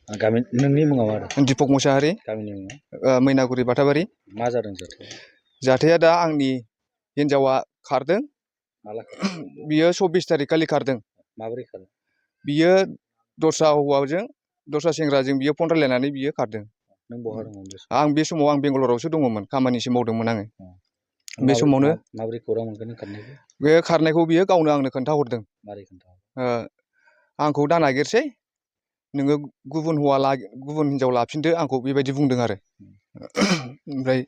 गामि नोंनि मुङा मा आरो दीपक मुसाहारि गामिनि मुङा मैनागुरि बाथाबारि मा जादों जाथाया जाथाया दा आंनि हिनजावा खारदों माला बियो 24 तारिख खालि खारदों माबोरै खारदों बियो दस्रा हौवाजों दस्रा सेंग्राजों बियो फन रायलायनानै बियो खारदों नों बहा दंमोन आं बे समाव आं बेंगालरावसो दङमोन खामानिसो मावदोंमोन आङो बे समावनो माबोरै खौरां मोनखो नों खारनायखौ बे खारनायखौ बियो गावनो आंनो खोन्थाहरदों मारै खोन्था आंखौ दा नागिरसै नोङो गुबुन हिनजाव लाफिनदो आंखौ बेबायदि बुंदों आरो ओमफ्राय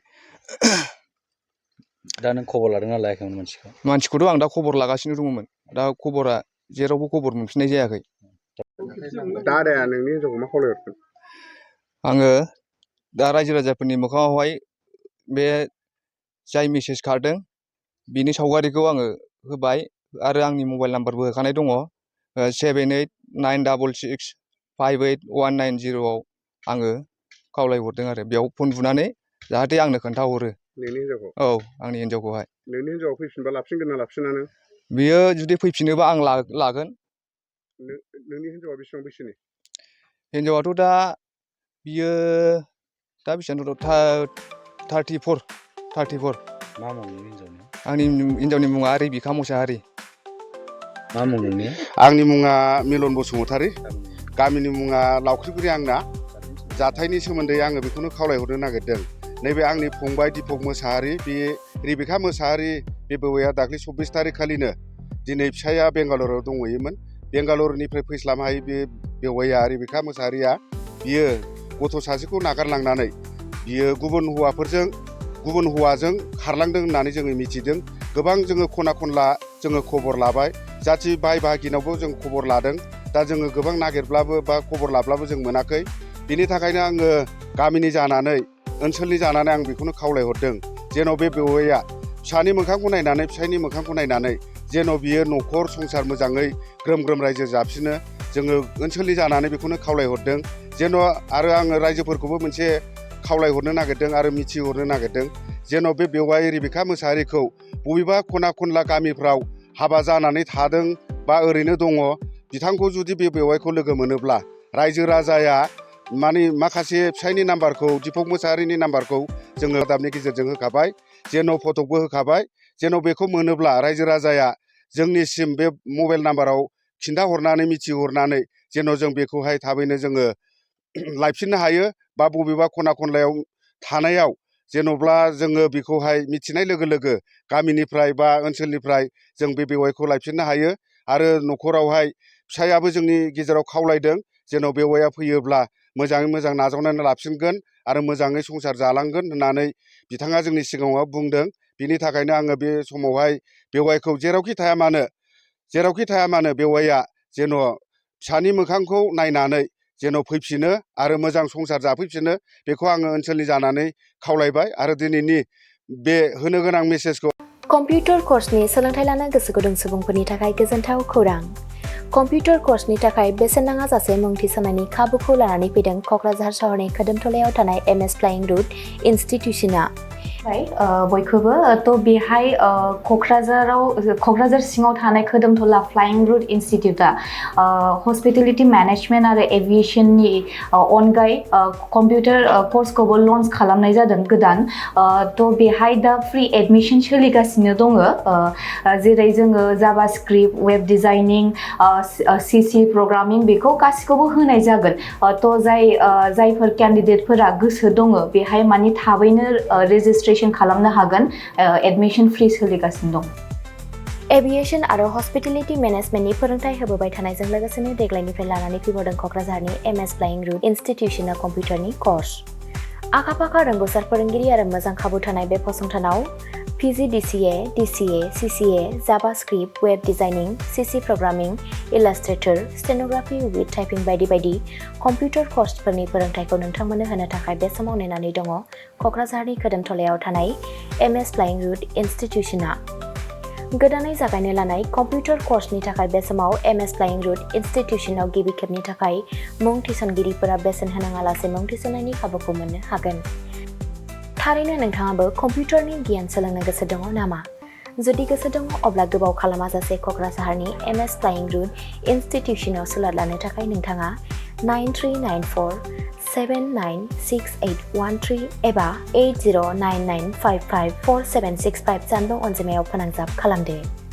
दा नों खबर लादोंना लायाखैमोन मानसिखौथ' आं दा खबर लागासिनो दङमोन दा खबरा जेरावबो खबर मोनफिननाय जायाखै दादाया नोंनि हिनजावखौ मा खावलायहरखो आङो दा रायजो राजाफोरनि मोखाङावहाय बे जाय मेसेज खारदों बिनि सावगारिखौ आङो होबाय आरो आंनि मबाइल नाम्बारबो होखानाय दङ 7896658190 आव आङो खावलायहरदों आरो बेयाव फन बुनानै जाहाथे आंनो खोन्थाहरो नोंनि हिनजावखौ औ आंनि हिनजावखौहाय नोंनि हिनजावआ फैफिनबा लाफिनगोन ना लाफिनानो बियो जुदि फैफिनोबा आं लागोन नोंनि हिनजावआ बेसेबां बैसोनि हिनजावाथ' दा बियो दा बेसेबां 34 मा मुं नोंनि हिनजावनि आंनि हिनजावनि मुङा रेबिका मुसाहारि मा मुं नोंनिया आंनि मुङा मिलन बसुमतारी गामिनि मुङा लावख्रिगुरि आंना जाथायनि सोमोन्दै आङो बेखौनो खावलायहरनो नागिरदों नैबे आंनि फंबाय दीपक मुसाहारि बे रेबिका मुसाहारि बे बौवाया दाख्लै 24 तारिख खालिनो दिनै फिसाया बेंगालराव दंहैयोमोन बेंगालरनिफ्राय फैस्लाबहाय बे बेवाइया रेबिका मुसाहारिया बियो गथ' सासेखौ नागारलांनानै बियो गुबुन हौवाजों खारलांदों होननानै जोङो मिथिदों गोबां जोङो खना खनला जोङो खबर लाबाय जाथि बाय बाहागिनावबो जों खबर लादों दा जोङो गोबां नागिरब्लाबो बा खबर लाब्लाबो जों मोनाखै बिनि थाखायनो आङो गामिनि जानानै ओनसोलनि जानानै आं बेखौनो खावलायहरदों जेन' बे बेवाइया फिसानि मोखांखौ नायनानै फिसायनि मोखांखौ नायनानै जेन' बियो न'खर संसार मोजाङै ग्रोम ग्रोम रायजो जाफिनो जोङो ओनसोलनि जानानै बेखौनो खावलायहरदों जेन' आरो आङो रायजोफोरखौबो मोनसे खावलायहरनो नागिरदों आरो मिथिहरनो नागिरदों जेन' बे बेवाइ रेबिका मुसाहारिखौ बबेबा खना खनला गामिफ्राव हाबा जानानै थादों बा ओरैनो दङ बिथांखौ जुदि बे बेवाइखौ लोगो मोनोब्ला रायजो राजाया माखासे फिसायनि नाम्बारखौ दीपक मुसाहारिनि नाम्बारखौ जोङो रादाबनि गेजेरजों होखाबाय जेन' फटकबो होखाबाय जेन' बेखौ मोनोब्ला रायजो राजाया जोंनिसिम बे मबाइल नाम्बाराव खिन्थाहरनानै मिथिहरनानै जेन' जों बेखौहाय थाबैनो जोङो लायफिननो हायो बा बबेबा खना खनलायाव थानायाव जेन'ब्ला जोङो बेखौहाय मिथिनाय लोगो लोगो गामिनिफ्राय बा ओनसोलनिफ्राय जों बे बेवाइखौ लायफिननो हायो आरो न'खरावहाय फिसायाबो जोंनि गेजेराव खावलायदों जेन' बेवाइया फैयोब्ला मोजाङै मोजां नाजावनानै लाफिनगोन आरो मोजाङै संसार जालांगोन होननानै बिथाङा जोंनि सिगाङाव बुंदों बिनि थाखायनो आङो बे समावहाय बेवाइखौ जेरावखि थाया मानो बेवाइया जेन' फिसानि मोखांखौ नायनानै जेन' फैफिनो आरो मोजां संसार जाफैफिनो बेखौ आङो ओनसोलनि जानानै खावलायबाय आरो दिनैनि बे होनो गोनां मेसेजखौ कम्पिउटार कर्सनि सोलोंथाइ लानो गोसो गुदुं सुबुंफोरनि थाखाय गोजोनथाव खौरां कम्पिउटार कर्सनि थाखाय बेसेन नाङा जासे मुं थिसननायनि खाबुखौ लानानै फैदों क'क्राझार सहरनि खोदोमथलायाव थानाय MS फ्लाइं रुट इनस्टिट्यूशना बयखौबो थ' बेहाय क'क्राझार सिङाव थानाय खोदोमथला फ्लाइं रुट इनस्टिट्यूटा हस्पिटेलिटी मेनेजमेन्ट आरो एभिएशननि अनगायै कम्पिउटार कर्सखौबो लन्च खालामनाय जादों गोदान थ' बेहाय दा फ्रि एडमिशन सोलिगासिनो दङ जेरै जोङो Java script web designing CC programming बेखौ गासिखौबो होनाय जागोन थ' जायफोर केन्डिडेटफोरा गोसो दङ बेहाय माने थाबैनो रेजिस्ट्रेशन खालामनो हागोन एडमिशन फ्रि सोलिगासिनो दं एभिएशन आरो हस्पिटेलिटी मेनेजमेन्टनि फोरोंथाय होबोबाय थानायजों लोगोसेनो देग्लायनिफ्राय लानानै फैबावदों क'क्राझारनि MS फ्लाइं रुट इनस्टिट्यूशना कम्पिउटारनि कर्स आखा-फाखा रोंगौसार फोरोंगिरि आरो मोजां खाबु थानाय बे फसंथानाव PGDCA, DCA, CCA, Java script, web designing, CC programming, illustrator, stenography with typing बायदि बायदि कम्पिउटार कर्सफोरनि फोरोंथायखौ नोंथांमोननो होनो थाखाय बे समाव नेनानै दङ क'क्राझारनि खोदोमथलायाव थानाय MS फ्लाइं रुट इनस्टिट्यूशना गोदानै जागायनो लानाय कम्पिउटार कर्सनि थाखाय बे समाव MS फ्लाइं रुट इनस्टिट्यूशनाव गिबि खेबनि थाखाय मुं थिसनगिरिफोरा बेसेन होनाङालासे मुं थिसननायनि खाबुखौ मोननो हागोन थारैनो नोंथाङाबो कम्पिउटारनि गियान सोलोंनो गोसो दङ नामा जुदि गोसो दङ अब्ला गोबाव खालामाजासे क'क्राझारनि MS फ्लाइं रुट इनस्टिट्यूशनाव सोलों लानो थाखाय नोंथाङा 9394 796813 एबा 8099554765 जानबुं अनजिमायाव फोनांजाब खालामदो।